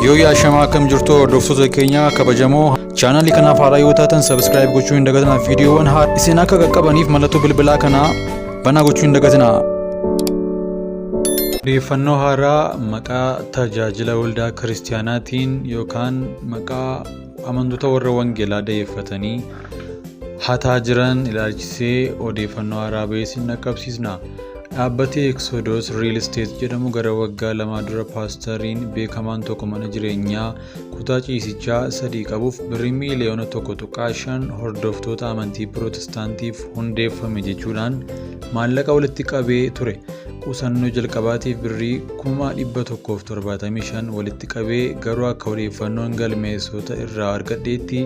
Yoo yaashamaa, akkam jirtu hordoftoota keenya kabajamoo? Chaanaalii kanaaf haaraa yoo taatan subscribe gochuu hin dagatinaa. Viidiyoowwan haaraa isin akka qaqqabaniif mallattoo bilbilaa kanaa banaa gochuu hin dagatinaa. Odeeffannoo haaraa maqaa tajaajila waldaa kiristaanaatiin yookaan maqaa amantoota warra wangeelaa da'eeffatanii hataa jiran ilaalchisee odeeffannoo haaraa ba'ee isin dhaqqabsiisna. Dhaabbati Exodus Real Estate jedhamu gara waggaa 2 dura paastariin beekamaan tokko mana jireenyaa kutaa ciisichaa sadii qabuuf birrii miiliyoona 1.5 hordoftoota amantii Pirootestaantiif hundeeffame jechuudhaan maallaqa walitti qabee ture. Qusannoo jalqabaatiif birrii 175,000 walitti qabee, garuu akka odeeffannoon galmeessota irraa argadheetti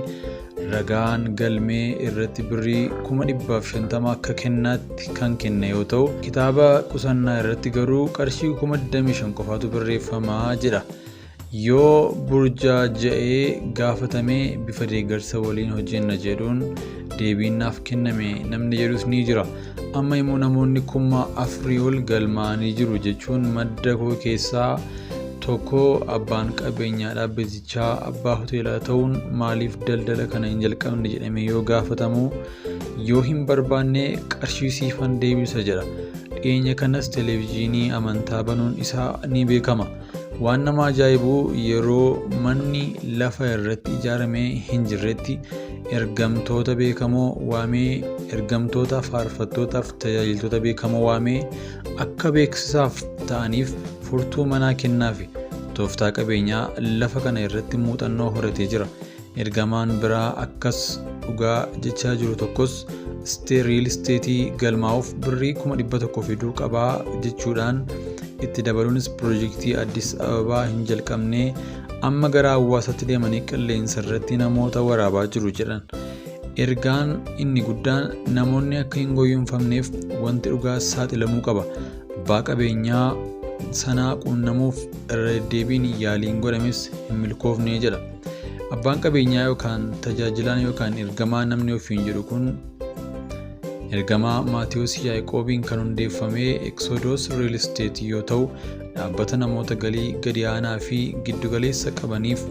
ragaan galmee irratti birrii 150,000 akka kennaatti kan kenne yoo ta'u, kitaaba qusannaa irratti garuu qarshii 25,000 qofaatu barreeffamaa jedha. Yoo burjaaja'ee gaafatamee bifa deeggarsa waliin hojjenna jedhuun deebiin naaf kenname namni jedhus ni jira. Amma immoo namoonni 4,000 ol galmaa'anii jiru jechuun madda koo keessaa tokko. Abbaan qabeenyaa dhaabbatichaa abbaa hoteelaa ta'uun maaliif daldala kana hin jalqabne jedhamee yoo gaafatamu, yoo hin barbaanne qarshii siifan deebisa jedha. Dhiyeenya kanas televezyiinii amantaa banuun isaa ni beekama. Waan nama ajaa'ibu, yeroo manni lafa irratti ijaaramee hin jirretti ergamtoota beekamoo waamee, ergamtoota, faarfattootaaf tajaajiltoota beekamoo waamee akka beeksisaaf ta'aniif furtuu manaa kennaafi. Tooftaa qabeenyaa lafa kana irratti muuxannoo horatee jira. Ergamaan biraa akkas dhugaa jechaa jiru tokkos real estate galmaa'uuf birrii 100,000 fiduu qabaa jechuudhaan, itti dabaluunis piroojeektii Addis Ababaa hin jalqabne, amma gara hawaasaatti deemanii qilleensa irratti namoota waraabaa jiru jedhan. Ergaan inni guddaan namoonni akka hin gowwoomfamneef wanti dhugaa saaxilamuu qaba. Abbaa qabeenyaa sanaa quunnamuuf irra deddeebiin yaaliin godhames hin milkoofne jedha. Abbaan qabeenyaa yookaan tajaajilaan yookaan ergamaa namni ofiin jedhu kun ergamaa Maatiyuus Yaaqoobiin kan hundeeffame Exodus Real Estate yoo ta'u, dhaabbata namoota galii gadi aanaa fi giddugaleessa qabaniif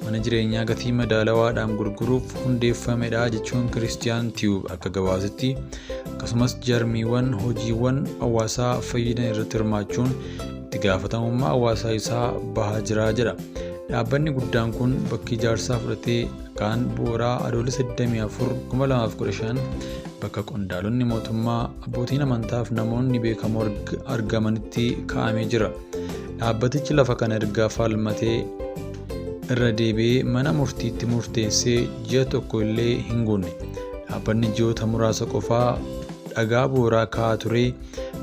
mana jireenyaa gatii madaalawaadhaan gurguruuf hundeeffamedha jechuun Christian Tube akka gabaasetti, akkasumas jarmiiwwan hojiiwwan hawaasaa fayyadan irratti hirmaachuun itti gaafatamummaa hawaasaa isaa bahaa jira jedha. Dhaabbanni guddaan kun bakki ijaarsaa fudhatee dhagaan bu'uuraa Adoolessa 24 2015 bakka qondaalonni mootummaa, abbootiin amantaa fi namoonni beekamoo argamanitti kaa'amee jira. Dhaabbatichi lafa kana erga falmatee irra deebi'ee mana murtiitti murteessee ji'a tokko illee hin guunne. Dhaabbanni ji'oota muraasa qofaa dhagaa bu'uuraa kaa'aa ture,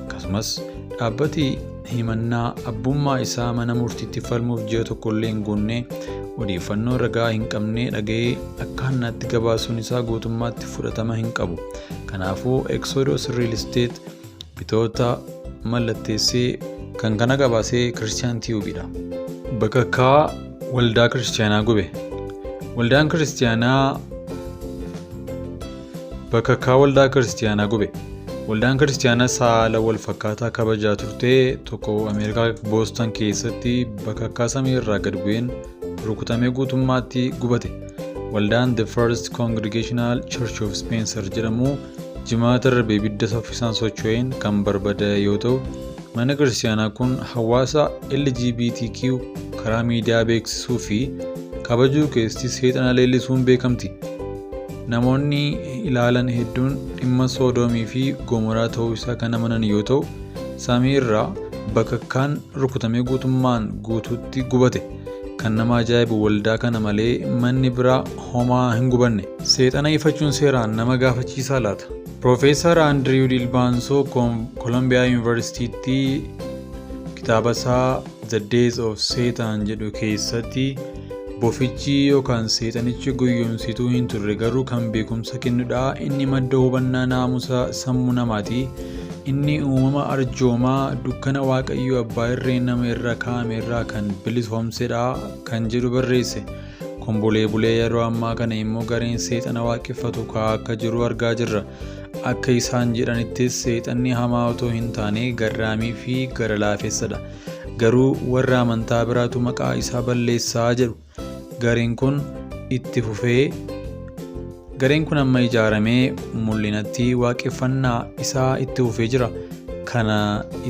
akkasumas dhaabbati himannaa abbummaa isaa mana murtiitti falmuuf ji'a tokko illee hin guunne odeeffannoo ragaa hin qabne dhaga'ee akka hannaatti gabaasuun isaa guutummaatti fudhatama hin qabu. Kanaafuu Exodus Real Estate bitoota mallatteessee kan kana gabaasee Christian Tubeidha. Bakakkaa waldaa kiristaanaa gube. Waldaan kiristaanaa bakakkaa waldaa kiristaanaa gube. Waldaan kiristaanaa saala wal fakkaataa kabajaa turte tokko Ameerikaa Booston keessatti bakakkaa samii irraa gad bu'een rukutamee guutummaatti gubate. Waldaan The First Congregational Church of Spencer jedhamu Jimaata darbe ibidda saffisaan socho'een kan barbadaa'e yoo ta'u, mana kiristaanaa kun hawaasa LGBTQ karaa miidiyaa beeksisuu fi kabajuu keessatti seexana leellisuun beekamti. Namoonni ilaalan hedduun dhimma Soodoomii fi Gomoraa ta'uu isaa kan amanan yoo ta'u, samii irraa bakakkaan rukutamee guutummaan guutuutti gubate. Kan nama ajaa'ibu, waldaa kana malee manni biraa homaa hin gubanne. Seexana ifachuun seeraan nama gaafachiisaa laata? Piroofeesar Andiriw Dilbaansoo Kolombiyaa Yuunivarsiitiitti kitaaba isaa The Days of Satan jedhu keessatti, bofichi yookaan seexanichi gowwoomsituu hin turre, garuu kan beekumsa kennudha. Inni madda hubannaa naamusa sammuu namaati. Inni uumama arjoomaa dukkana Waaqayyo abbaa irree nama irra kaa'ame irraa kan bilisoomsedha kan jedhu barreesse. Kun bulee bulee yeroo ammaa kana immoo gareen seexana waaqeffatu ka'aa akka jiru argaa jirra. Akka isaan jedhanittis seexanni hamaa otoo hin taane garraamii fi gara laafessadha. Garuu warra amantaa biraatu maqaa isaa balleessaa jedhu. Gareen kun itti fufee Gareen kun amma ijaaramee mul'inatti waaqeffannaa isaa itti fufee jira. Kana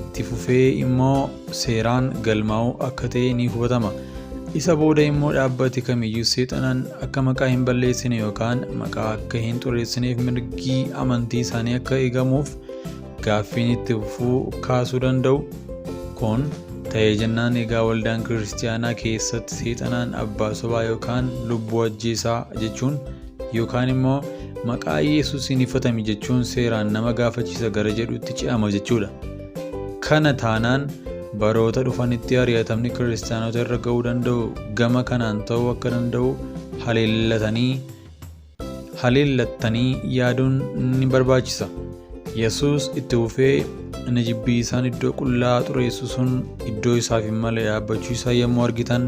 itti fufee immoo seeraan galmaa'uu akka ta'e ni hubatama. Isa booda immoo dhaabbati kamiyyuu seexanaan akka maqaa hin balleessine yookaan maqaa akka hin xureessineef mirgi amantii isaanii akka eegamuuf gaaffiin itti fufuu kaasuu danda'u. Kun ta'ee jennaan egaa waldaan kiristiyaanaa keessatti seexanaan abbaa sobaa yookaan lubbuu ajjeesaa jechuun yookaan immoo maqaa Yesuusiin ifatami jechuun seeraan nama gaafachiisa gara jedhutti ce'ama jechuudha. Kana taanaan baroota dhufanitti ari'atamni kiristaanota irra ga'uu danda'u gama kanaan ta'uu akka danda'u haleellattanii yaaduun ni barbaachisa. Yesuus itti fufee inni jibbii isaan iddoo qullaa xureessu sun iddoo isaaf hin malle dhaabbachuu isaa yommuu argitan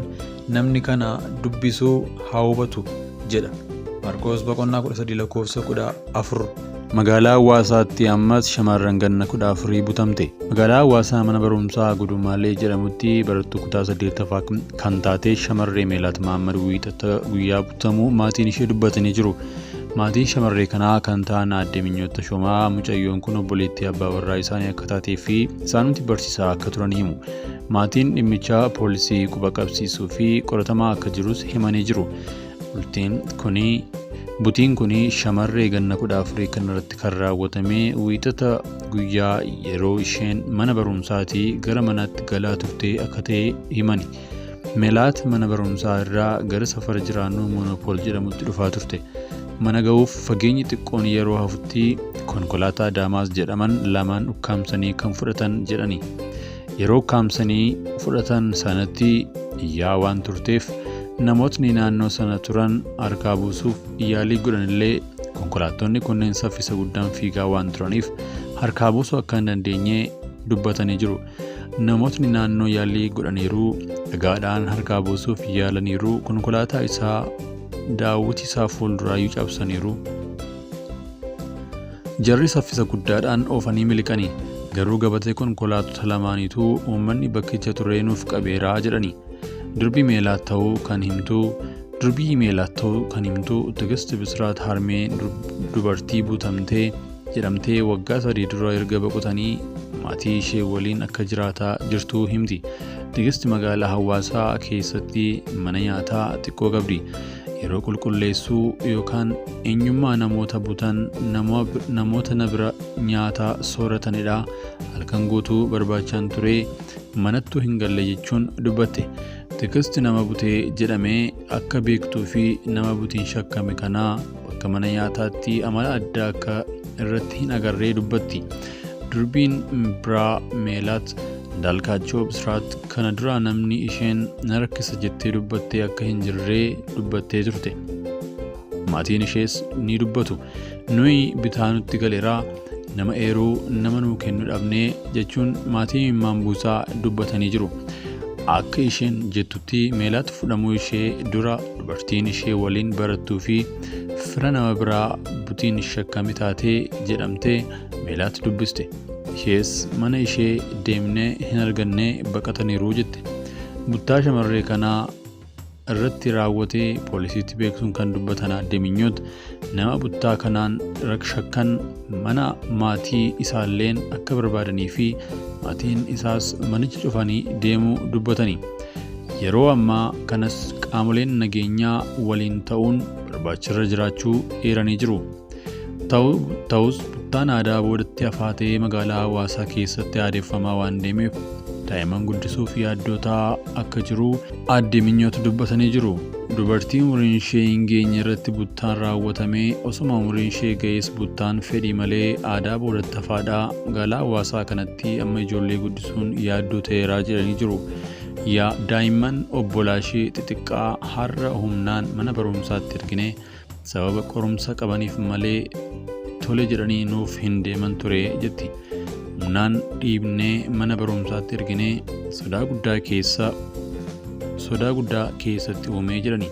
namni kana dubbisuu haa hubatu jedha. Maarqos boqonnaa 13 lakkoofsa 14. Magaalaa Hawaasaatti ammas shamarran ganna 14 butamte. Magaalaa Hawaasaa mana barumsaa Gudumaalee jedhamutti barattuu kutaa 8ffaa kan taate shamarree Meelaat Mahammad wiixata guyyaa butamuu maatiin ishee dubbatanii jiru. Maatiin shamarree kanaa kan ta'an aadde Minyoot Tashoomaa mucayyoon kun obboleettii abbaa warraa isaanii akka taatee fi isaanumti barsiisaa akka turan himu. Maatiin dhimmicha poolisii quba qabsiisuu fi qoratamaa akka jirus himanii jiru. Bultiin kuni Butiin kuni shamarree ganna 14 kanarratti kan raawwatame wiixata guyyaa yeroo isheen mana barumsaatii gara manaatti galaa turte akka ta'e himani. Melaat mana barumsaa irraa gara safara jiraannoo Moonopool jedhamutti dhufaa turte. Mana ga'uuf fageenyi xiqqoon yeroo hafutti konkolaataa Daamaas jedhaman lamaan ukkaamsanii kan fudhatan jedhani. Yeroo ukkaamsanii fudhatan sanatti iyyaa waan turteef namootni naannoo sana turan harkaa buusuuf yaalii godhanillee konkolaattonni kunneen saffisa guddaan fiigaa waan turaniif harkaa buusuu akka hin dandeenye dubbatanii jiru. Namootni naannoo yaalii godhaniiru, dhagaadhaan harkaa buusuuf yaalaniiru, konkolaataa isaa daawwitii isaa fuulduraayyuu cabsaniiru. Jarri saffisa guddaadhaan oofanii miliqani. Garuu gabatee konkolaattota lamaaniitu uummanni bakkicha turee nuuf qabeeraa jedhani. Durbii Meelaat ta'uu kan himtu Durbii Meelaat ta'uu kan himtu Tigist Bisraat harmee dubartii butamtee jedhamtee waggaa 3 dura erga boqotanii maatii ishee waliin akka jiraataa jirtu himti. Tigist magaalaa Hawaasaa keessatti mana nyaataa xiqqoo qabdi. Yeroo qulqulleessuu yookaan eenyummaa namoota butan namoota na bira nyaata sooratanidha. Halkan guutuu barbaachaan ture manattuu hin galle jechuun dubbatte. Tigist nama butee jedhamee akka beektuu fi nama butiin shakkame kanaa bakka mana nyaataatti amala addaa akka irratti hin agarree dubbatti. Durbiin biraa Meelaat Indaalkaachoo Bisraat kana dura namni isheen na rakkisa jettee dubbattee akka hin jirree dubbattee turte. Maatiin ishees ni dubbatu. Nuyi bitaa nutti galeera nama eeruu nama nuu kennu dhabnee jechuun maatii imimmaan buusaa dubbatanii jiru. Akka isheen jettutti Meelaat fudhamuu ishee dura dubartiin ishee waliin barattuu fi fira nama biraa butiin shakkame taatee jedhamtee Meelaat dubbiste. Ishees mana ishee deemnee hin arganne baqataniiru jette. Buttaa shamarree kanaa irratti raawwate poolisiitti beeksisuun kan dubbatan aadde Minyoot nama buttaa kanaan shakkan mana maatii isaalleen akka barbaadanii fi maatiin isaas manicha cufanii deemuu dubbatani. Yeroo ammaa kanas qaamoleen nageenyaa waliin ta'uun barbaacharra jiraachuu eeranii jiru. Ta'us buttaan aadaa boodatti hafaa ta'ee magaalaa Hawaasaa keessatti aadeffamaa waan deemeef daa'imman guddisuuf yaaddoo ta'aa akka jiru aadde Minyoot dubbatanii jiru. Dubartii umuriin ishee hin geenye irratti buttaan raawwatamee osuma umuriin ishee ga'es buttaan fedhii malee aadaa boodatti hafaadha. Magaalaa Hawaasaa kanatti amma ijoollee guddisuun yaaddoo ta'eera jedhanii jiru. Yaa daa'imman obbolaa ishee xixiqqaa har'a humnaan mana barumsaatti ergine sababa qorumsa qabaniif malee tole jedhanii nuuf hin deeman ture jetti. Humnaan dhiibnee mana barumsaatti erginee sodaa guddaa keessatti uumee jedhani.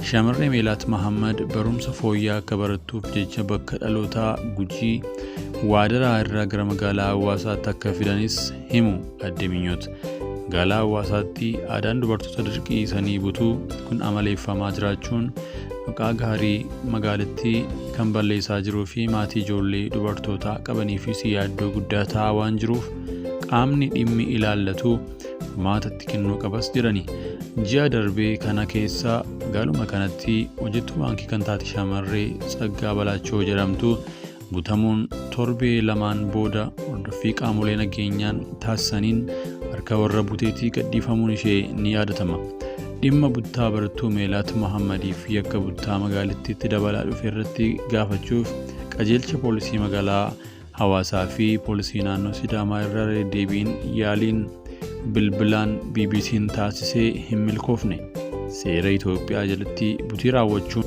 Shamarree Meelaat Mahammad barumsa fooyya'aa akka barattuuf jecha bakka dhalootaa Gujii Waadaraa irraa gara magaalaa Hawaasaatti akka fidanis himu aadde Minyoot. Magaalaa Hawaasaatti aadaan dubartoota dirqisiisanii butuu kun amaleeffamaa jiraachuun maqaa gaarii magaalattii kan balleessaa jiruu fi maatii ijoollee dubartootaa qabaniifis yaaddoo guddaa ta'aa waan jiruuf qaamni dhimmi ilaallatu furmaata itti kennuu qabas jedhani. Ji'a darbee kana keessa magaaluma kanatti hojjettuu baankii kan taate shamarree Tsaggaa Balaachoo jedhamtu butamuun torbee lamaan booda hordoffii qaamolee nageenyaan taasisaniin harka warra buteetii gadhiifamuun ishee ni yaadatama. Dhimma buttaa barattuu Meelaat Mohammadiif yakka buttaa magaalittiitti dabalaa dhufe irratti gaafachuuf qajeelcha poolisii magaalaa Hawaasaa fi poolisii naannoo Sidaamaa irra deddeebiin yaaliin bilbilaan BBC'n taasisee hin milkoofne. Seera Itoophiyaa jalatti butii raawwachuun